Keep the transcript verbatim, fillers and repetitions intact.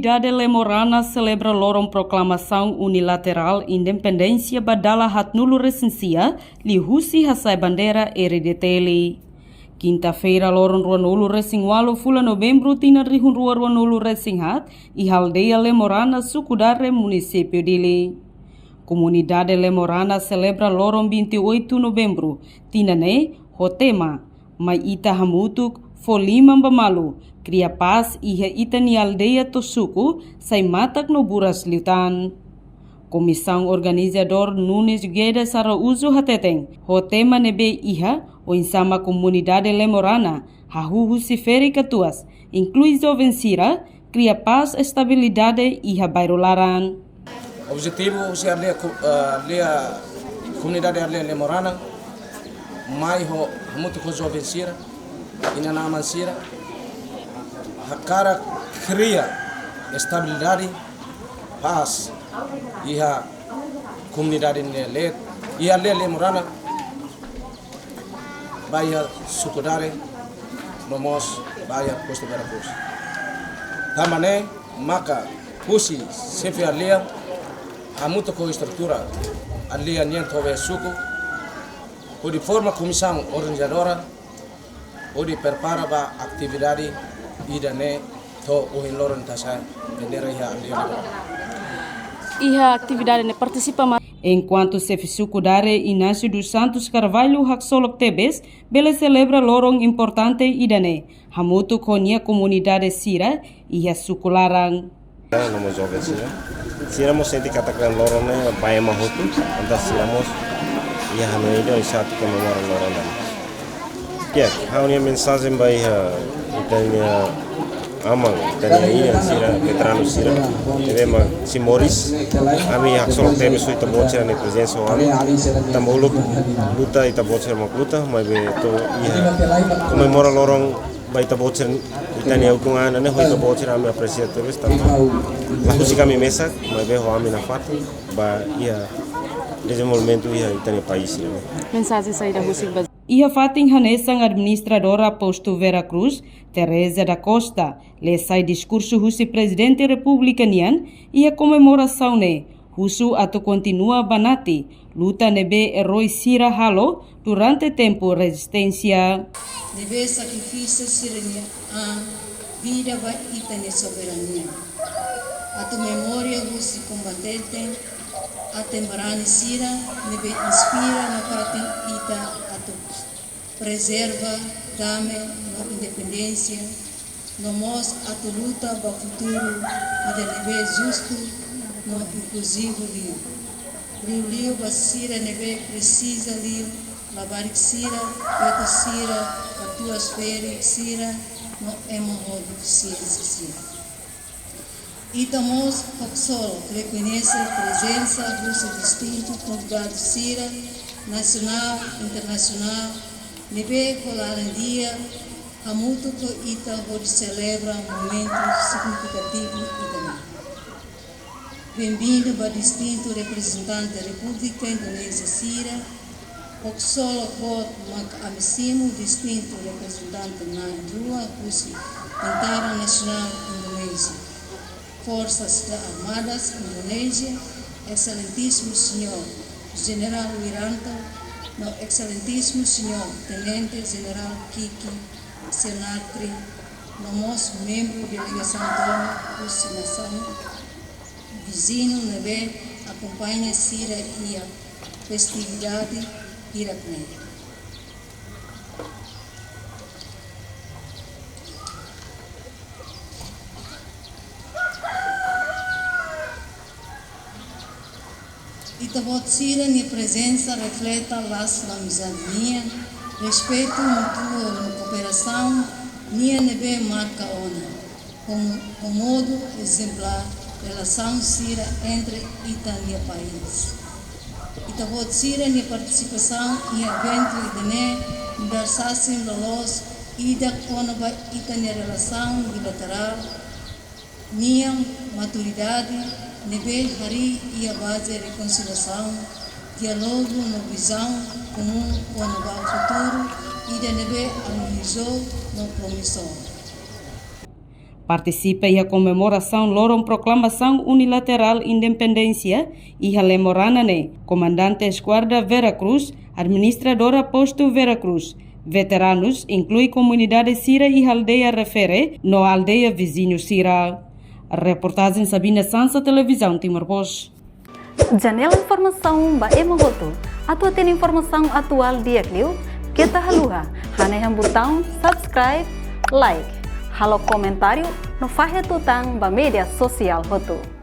Komunidade Lemorana selebra loron proklamasaun unilaterál independénsia ba dala haatnulu resin sia, liuhusi hasa'e bandeira R D T L. Kinta-feira, loron ruanulu resin ualu fulan Novembru tinan rihun rua ruanulu resin haat, iha aldeia Lemorana, suku Dare, munisípiu Dili. Komunidade Lemorana selebra loron vinte e oito Novembru tinan ne'e ho tema, Mai ita hamutuk fó liman ba malu, kria pás iha ita-nia aldeia to'o suku, sai matak no buras liután. Komisaun organizadór Nunes Guedes Araújo hateten, ho tema ne'ebé iha, oinsá mak komunidade Lemorana hahú husi ferik katuas, inklui joven sira, kria pás estabilidade iha bairru laran. Objetivu husi aldeia ko-, eh, aldeia, komunidade aldeia Lemorana, mai ho, hamutuk ho joven sira, inan-aman sira, hakarak kria estabilidade, pás iha komunidade ne'e, iha aldeia Lemorana, ba iha suku Dare, no mós ba iha postu Vera Cruz. Tanba ne'e maka husi xefe aldeia, hamutuk ho estrutura aldeia nian to'o ba iha suku, hodi forma komisaun organizadora, hodi prepara ba atividade ida-ne'e to'o ohin loron ita hasa'e bandeira iha aldeia. Iha atividade ne'e partisipa ma- Enkuantu xefe suku Dare Inácio dos Santos Carvalho haksolok tebes, bele selebra loron importante ida-ne'e hamutuk ho nia komunidade sira iha suku laran. No mós joven sira. Sira mós sente katak loron ne'e ba ema hotu, entaun sira mós iha hanoin ida oinsá atu komemora loron ne'e. Di'ak, ha'u-nia mensajen ba iha ita-nia aman, ita-nia inan sira, veteranu sira, ne'ebé mak sei moris, ami haksolok tebes ho ita-boot sira-nia prezensa ho ami, tanba uluk luta ita-boot sira mak luta, maibé to'o iha komemora loron ba ita-boot sira, ita-nia ukun-an ne'e, ho ita-boot sira ami apresia tebes, tanba la husik ami mesak, maibé ho ami nafatin, ba iha dezenvolvimentu iha ita-nia país ne'e. Mensajen saida husik ba Iha fatin hanesan, administradora postu Vera Cruz, Teresa da Costa, lee sai diskursu husi Prezidente Repúblika nian iha komemorasaun ne'e, husu atu kontinua banati luta ne'ebé eroi sira halo durante tempu rezisténsia. Ne'ebé sakrifísiu sira-nia an vida ba ita-nia soberania. Atu memória husi kombatente aten-barani sira ne'ebé inspira nafatin ita atu prezerva dame no independénsia, no mós atu luta ba futuru ida ne'ebé justu no inkluzivu liu. Liuliu ba sira ne'ebé presiza liu, labarik sira, feto sira, katuas ferik sira, no ema ho defisiénsia sira. Ita mós haksolok rekoñese prezensa husi distintu konvidadu sira, nasionál, internasionál, ne'ebé ho laran-di'ak hamutuk ho ita hodi selebra momentu signifikativu ida-ne'e. Benvindu ba distintu reprezentante Repúblika Indonézia sira, haksolok boot mak ami simu distintu reprezentante na'in-rua husi Tentara Nasionál Indonézia, Forsas Armadas Indonézia, Exelentísimu Señór Jenerál Wiranto, no Exelentísimu Señór Tenente Jenerál Kiki Senatri, no mós membru delegasaun tomak husi nasaun viziñu ne'ebé akompaña sira iha festividade hirak ne'e. Ita-boot sira-nia prezensa refleta lasu amizade nian, respeitu mútuu no kooperasaun nian ne'ebé marka ona, ho mo-, ho modo ezemplár relasaun sira entre ita-nia país. Ita-boot sira-nia partisipasaun iha eventu ida-ne'e nu'udar sasin loloos ida kona-ba ita-nia relasaun bilaterál nian maturidade ne'ebé harii iha baze rekonsiliasaun, diálogu no vizaun komún kona-ba futuru ida ne'ebé harmonizoadu no promesór. Partisipa iha komemorasaun loron proklamasaun unilaterál independénsia iha Lemorana ne'e, Komandante Eskuadra Vera Cruz, Administradora Postu Vera Cruz, veteranus, inklui komunidade sira iha aldeia refere no aldeia viziñu sira. Reportajen Sabina Sansa, Televizaun Timor Post. Janela informasaun ba ema hotu. Atu hatene informasaun atuál di'ak liu, keta haluha hanehan butaun subscribe, like, halo komentáriu no fahe tutan ba média sosiál hotu.